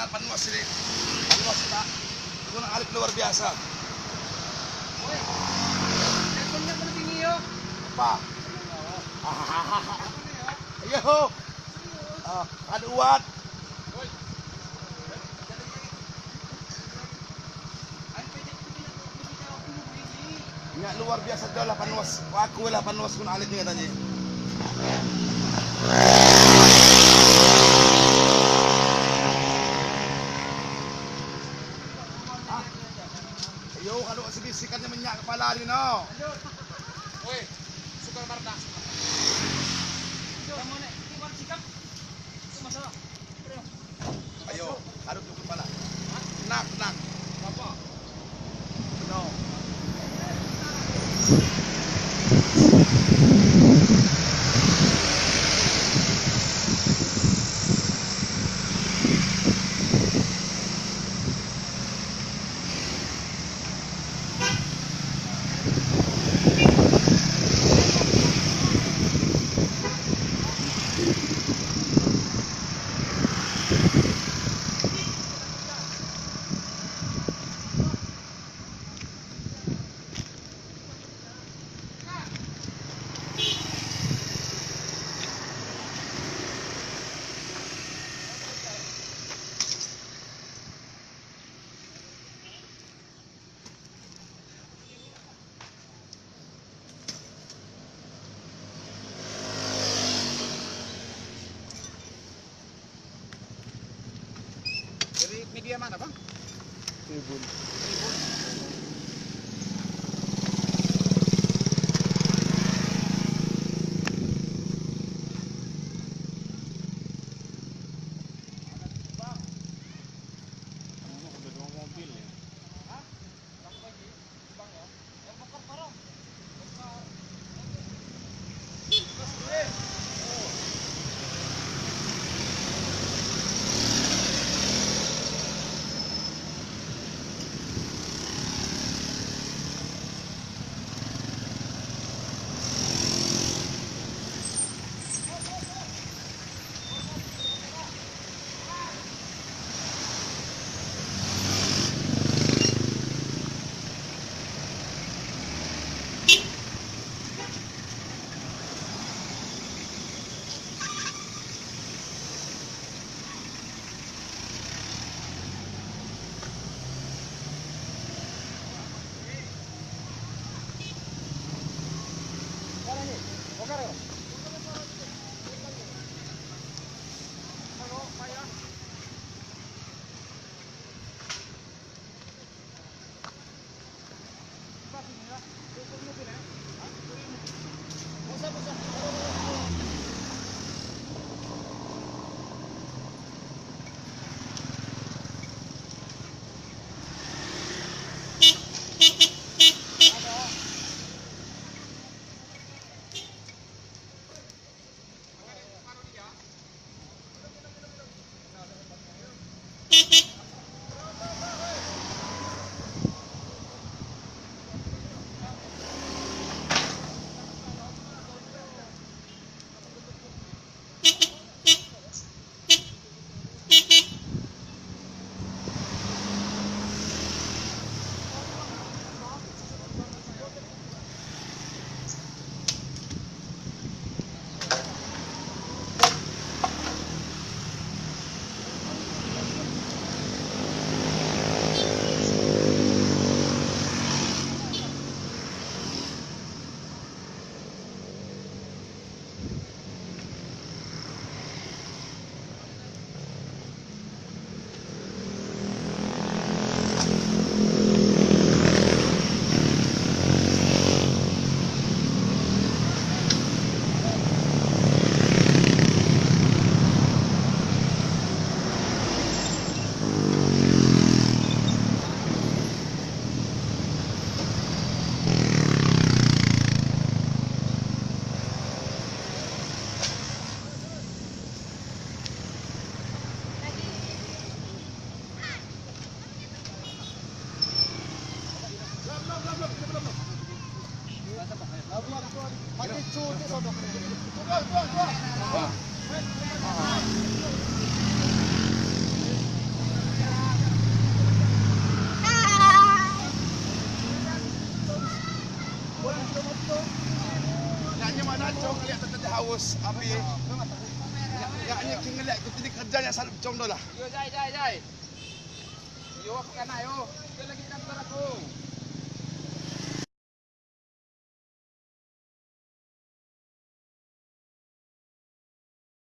Benar panuas ini. Panuas tak. Guna alif luar biasa. Apa? Ayo. Ada uat. Nyak luar biasa adalah panuas. Aku lah panuas guna alif ni katanya. Yo, kalau sebisikannya minyak kepala ni no. Woi, suka marta. Ayo, aduk kepala. Tenang, tenang. Apa? No. Media mana, Bang? Tribun. Tribun. Udah dua mobil ya. Hah? Bang ya. Yang bongkar barang. Bongkar. Aus api. Nyak nyak ngeliat ku tadi kerjanya selalu becong dah lah. Yo jai jai jai. Yo aku kanak yo. Yo lagi kantor aku.